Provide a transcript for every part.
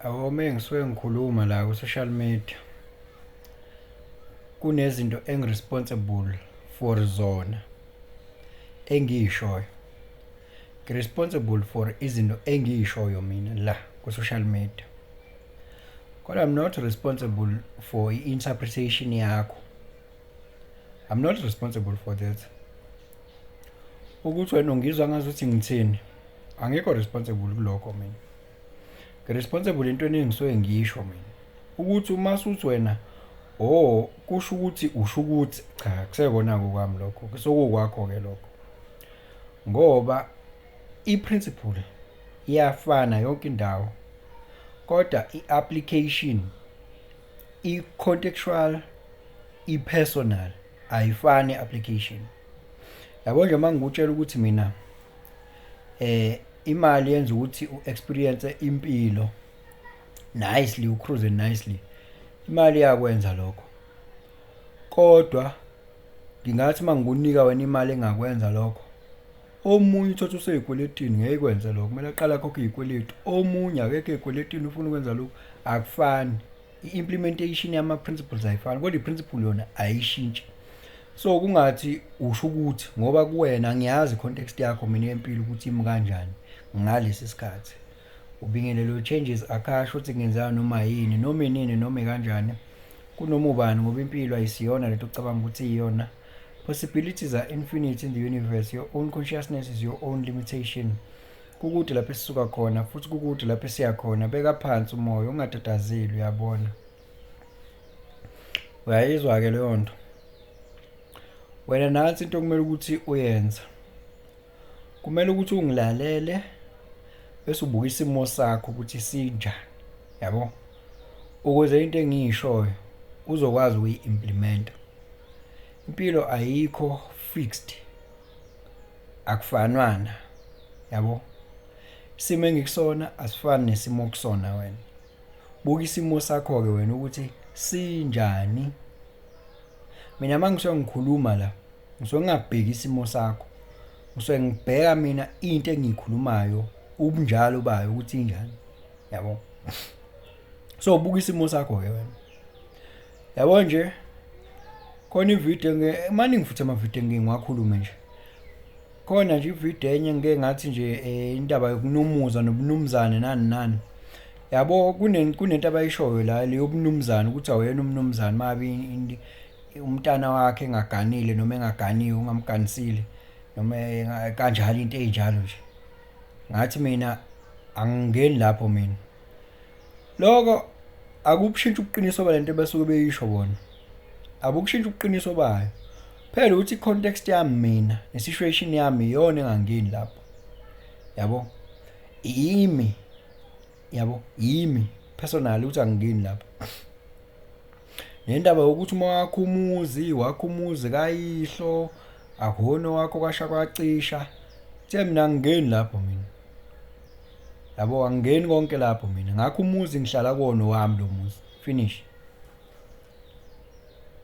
Yabo, uma ngisuke ngikhuluma la ku-social media, kunezinto engi-responsible for zona engiyishoyo. Ngi-responsible for izinto engiyishoyo mina la ku-social media, kodwa I'm not responsible for i-interpretation yakho. I'm not responsible for that. Ukuthi wena ungizwa ngazuthi ngithini, angikho responsible kulokho mina. Ngi-responsible entweni engisuke ngiyisho mina. Ukuthi uma usuthi wena, oh, kusho ukuthi usho ukuthi, cha, akusekona-ke okwami lokho, sekukwakho-ke lokho. Ngoba i-principle iyafana yonke indawo, kodwa i-application i-contextual, i-personal, ayifani i-application. Yabo nje, uma ngikutshela ukuthi mina imali yenza ukuthi u-experience impilo nicely, u-cruise nicely, imali iyakwenza lokho. Kodwa ngingathi uma ngikunika wena imali engakwenza lokho, omunye uthole ukuthi useyikweletini, ngeke ikwenze lokho, kumele aqale akhokhe izikweletu. Omunye akekho eyikweletini, ufuna ukwenza lokhu. Akufani, i-implementation yama-principles ayifani, kodwa i-principle yona ayishintshi. So, kungathi usho ukuthi ngoba kuwena angiyazi i-context yakho mina yempilo ukuthi imi kanjani ngalesi sikhathi. Ubingelelo changes akasho ukuthi kungenzeka noma yini, noma inini, noma ikanjani, kunoma ubani, ngoba impilo ayisiyona lento ocabanga ukuthi iyona. Possibilities are infinite in the universe. Your own consciousness is your own limitation. Kukude lapho esisuka khona futhi kukude lapho esiya khona. Beka phansi umoya, ungatatazeli, uyabona. Uyayizwa-ke leyo nto. Wena nansi into okumele ukuthi uyenze. Kumele ukuthi ungilalele bese ubuka isimo sakho ukuthi sinjani, yabo, ukuze into engiyishoyo uzokwazi ukuyi-implement-a. Impilo ayikho fixed, akufanwana, yabo. Isimo engikusona asifani nesimo okusona wena. Buka isimo sakho-ke wena ukuthi sinjani. Mina uma ngisuke ngikhuluma la, ngisuke ngingabheki isimo sakho, ngisuke ngibheka mina into engiyikhulumayo, ubunjalo bayo ukuthi injani, yabo. So, buka isimo sakho-ke wena. Yabo nje, khona ividiyo, maningi futhi amavidiyo engike ngiwakhulume nje. Khona nje ividiyo enye engike ngathi nje indaba yokunumuza nobunumzane, nani nani. Yabo, kunento abayishoyo la, le yobunumzane, ukuthi awuyena umnumzane uma ngabe umntana wakhe engaganile noma engaganiwe, ungamganisile noma kanjalo, into eyinjalo nje. Ngathi mina angingeni lapho mina. Loko akubushintshi ubuqiniso balento abasuke beyisho bona, abukushintshi ubuqiniso bayo. Phela ukuthi i-context yami mina ne-situation yami iyona engangeni lapho, yabo. Yimi, yabo, yimi personally ukuthi angingeni lapho. Nendaba yokuthi uma wakha umuzi, wakha umuzi kayihlo, akuwona owakho, kwasha kwacisha. Kuthe mina angingeni lapho mina, yabo, angingeni konke lapho mina. Ngakho umuzi ngihlala kuwona owami lo muzi, finish.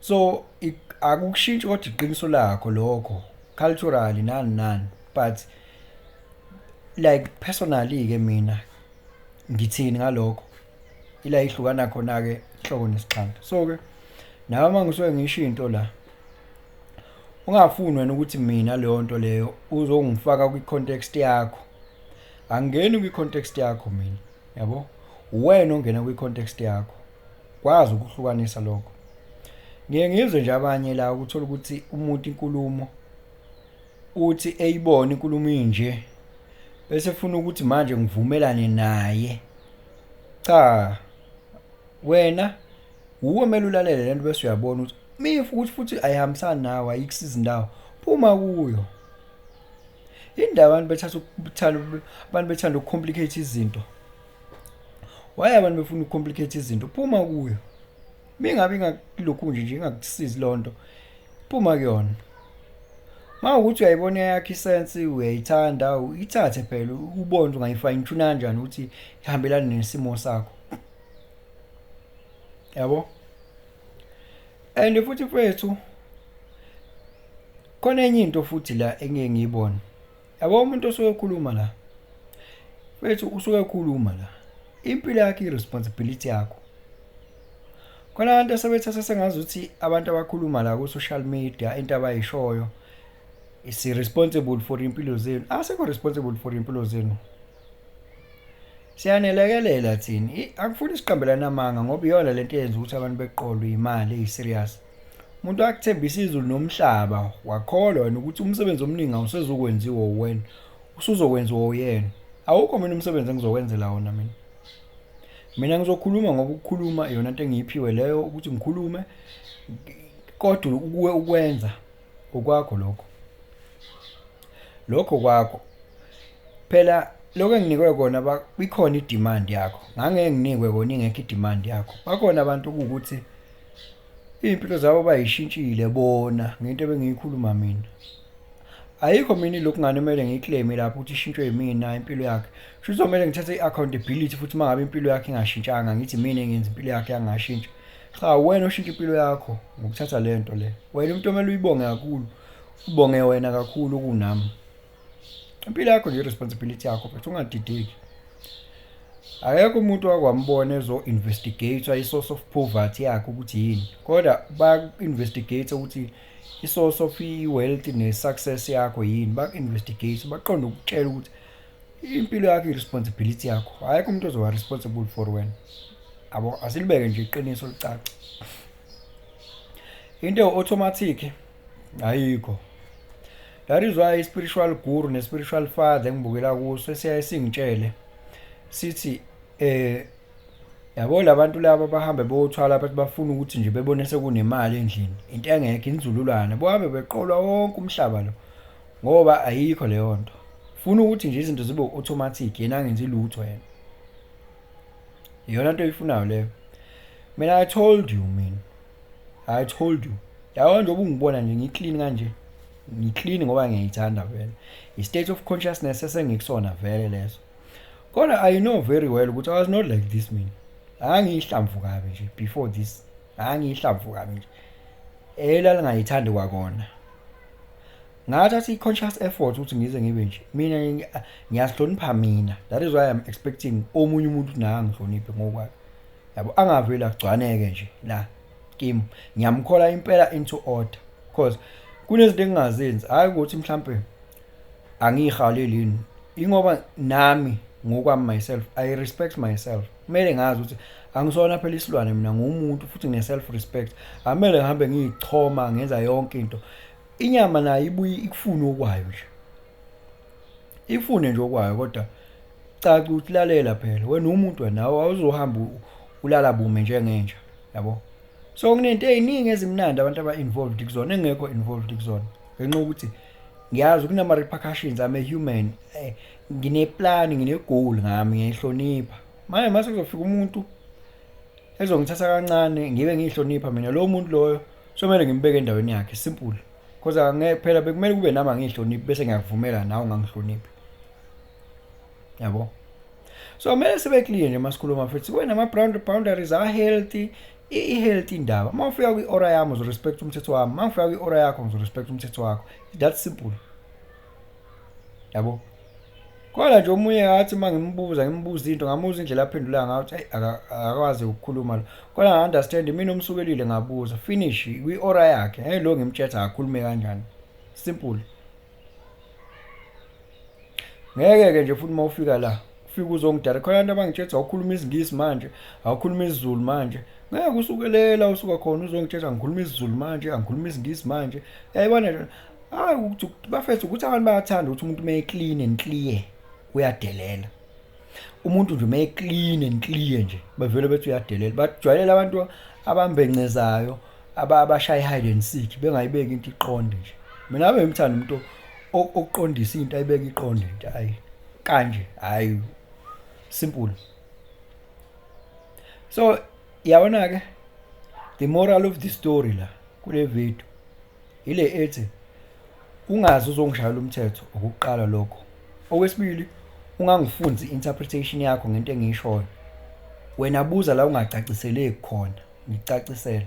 So, akukushintshi kodwa iqiniso lakho lokho, culturally, nani nani, but like personally-ke mina ngithini ngalokho, ila ihlukana khona-ke inhloko nesixhanti. So-ke nawe uma ngisuke ngisho into la, ungafuni wena ukuthi mina leyo nto leyo uzongifaka kwi-context yakho. Angingeni kwi-context yakho mina, yabo. Uwena ongena kwi-context yakho. Kwazi ukuhlukanisa lokho. Ngiye ngizwe nje abanye la, ukuthola ukuthi umuntu inkulumo uthi eyibona inkulumo inje bese efuna ukuthi manje ngivumelane naye. Cha, wena uwe kumele ulalele lento bese uyabona ukuthi if ukuthi futhi ayihambisani nawe, ayikusizi ndawo, phuma kuyo. Indaba abantu bethatha ukuthanda, abantu bethanda uku-complicate izinto. Why abantu befuna uku-complicate izinto? Phuma kuyo. Mingabe ingakulokhu nje ingakusizi lonto, phuma kuyona. Mawukuthi uyayibona eyakho i-sense, uyayithanda, ithathe phela ubone ungayi-fine tune kanjani ukuthi ihambelane nesimo sakho. Yabo? And futhi mfethu, khona enye into futhi la engike ngiyibone. Yabo, umuntu osuke ekhuluma la, mfethu, usuke ekhuluma la. Impilo yakho i-responsibility yakho. Khona abantu asebethatha sengazuthi abantu abakhuluma la ku-social media, into abayishoyo si-responsible for iy'mpilo zenu. Asikho responsible for iy'mpilo zenu. Siyanelekelela thina. Angifuni siqambelane amanga ngoba iyona lento eyenza ukuthi abantu beqolwe iy'mali eyi-serious. Umuntu wakuthembisa izulu nomhlaba, wakholwa wena ukuthi umsebenzi omningi awusezukwenziwa uwena, usuzokwenziwa uyena. Awukho mina umsebenzi engizokwenzela wona mina. Mina ngizokhuluma ngoba ukukhuluma iyona nto engiyiphiwe leyo ukuthi ngikhulume, kodwa ukwenza okwakho lokho. Lokho kwakho. Phela lokho enginikwe kona, ikhona i-demand yakho, ngangeke nginikwe kona ingekho i-demand yakho. Bakhona abantu okuwukuthi iy'mpilo zabo bayishintshile bona ngento ebengiyikhuluma mina. Ayikho mina ilokhu ngane kumele ngiyi-claim-e lapho ukuthi ishintshwe yimina impilo yakhe. Kushuthi kuzomele ngithathe i-accountability futhi uma ngabe impilo yakhe ingashintshanga, ngithi imina engenza impilo yakhe yangashintsha. Cha, uwena oshintsha impilo yakho ngokuthatha le nto le. Wena umuntu omele uyibonge kakhulu, ubonge wena kakhulu kunami. Impilo yakho nje i-responsibility yakho mfethu, ungadideki. Akekho umuntu owake wambona ezo-investigate-wa i-source of poverty yakhe ukuthi yini, kodwa bayaku-investigate ukuthi i-source of i-wealth ne-success yakho yini, baku-investigate, baqonde ukukutshela ukuthi impilo yakho i-responsibility yakho, akekho umuntu ozoba responsible for wena. Yabo, asilibeke nje iqiniso licace. Into ewu-automatic ayikho. That is why i-spiritual guru ne-spiritual father engibukela kuso esiyaye singitshele sithi yabo labantu laba bahambe bothwala bathi bafuna ukuthi nje bebone sekunemali endlini, into engekho, inzululwane, bohambe beqolwa wonke umhlaba lo ngoba ayikho leyo nto. Funa ukuthi nje izinto zibe automatic, yena angenzi lutho yena. Iyona nto oyifunayo leyo. Mina I told you mina. I told you. Yabo nje ubungibona nje ngi-clean kanje. Ngi-clean ngoba ngiyayithanda vele. I-state of consciousness esengikusona vele leso. Kodwa I know very well ukuthi I was not like this mina. Angiyihlamvu kabi nje before this. Angiyihlamvu kabi nje. Elalingayithandi kwakona. Ngathatha i-conscious effort ukuthi ngize ngibe nje. Mina ngiyazihlonipha mina. That is why I'm expecting omunye umuntu naye angihloniphe ngokwakhe. Yabo, angaveli agcwaneke nje la kimi. Ngiyamkhola impela into order because kunezinto engingazenzi, hayi ukuthi mhlambe angiyihaleli yini, ingoba nami ngokwami myself I respect myself. Kumele ngazi ukuthi angisona phela isilwane mina, ngumuntu futhi ngine self respect. Amele ngihambe ngiyichoma ngenza yonke into. Inyama nayo ibuye ikufune okwayo nje, ifune nje okwayo, kodwa caca ukuthi lalela phela wena umuntu, wena awuzohamba ulala bume njengenja, yabo. So kunento ey'ningi ezimnandi abantu aba-involved kuzona engekho involved kuzona ngenxa yokuthi ngiyazi kunama-repercussions. I'm a human, ngine-plan, ngine-goal ngami, ngiyayihlonipha. Manje mase kuzofika umuntu ezongithatha kancane ngibe ngiyihlonipha mina, lowo muntu loyo somele ngimbeke endaweni yakhe, simple, because angeke phela bekumele kube nami angiyihloniphi bese ngiyakuvumela nawe ungangihloniphi, yabo. So kumele sibe clear nje masikhuluma futhi kube nama-boundaries a-healthy, i-healthy indaba. Uma ufika kwi-aura yami uzorespect umthetho wami, uma ngifika kwi-aura yakho ngizorespect umthetho wakho. That's simple, yabo. Kodwa nje omunye ngathi uma ngimbuza, ngimbuza into, ngamuza indlela aphendula ngayo ukuthi hey, akakwazi ukukhuluma lo, kodwa nga-understand mina umsukelile, ngabuza, finish, kwi-aura yakhe. Hey, lo ngimtshetha akakhulume kanjani, simple. Ngeke-ke nje futhi uma ufika la ufike uzongidala khona abantu abangitshetha awukhuluma isiNgisi manje, awukhuluma isiZulu manje. Ngeke usukelela usuka khona uzongitshetha ngikhuluma isiZulu manje, angikhuluma isiNgisi manje, uyayibona nje. Hayi ukuthi bafethu, ukuthi abantu bayathanda ukuthi umuntu uma clean and clear uyadelela. Umuntu nje uma clean and clear nje bavele bethi uyadelela. Bajwayele abantu abambencezayo, abashaya hide and seek, bengayibeki into iqonde nje. Mina ave ngimthanda umuntu oqondisa into, ayibeke iqonde nje, hayi kanje, hayi, simple. So yabona ke, the moral of the story la kule video ile ethi ungazi uzongishayela umthetho, okokuqala lokho. Okwesibili, ungangifunzi interpretation yakho ngento engiyishoyo. Wena buza la ungacaciseleki khona, ngikucacisele.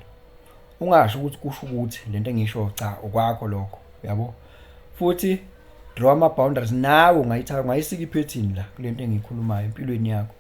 Ungasho ukuthi kusho ukuthi lento engiyishoyo, cha, okwakho lokho, yabo. Futhi draw ama boundaries nawe, ungayithatha ungayisika iphethini la kulento engiyikhulumayo empilweni yakho.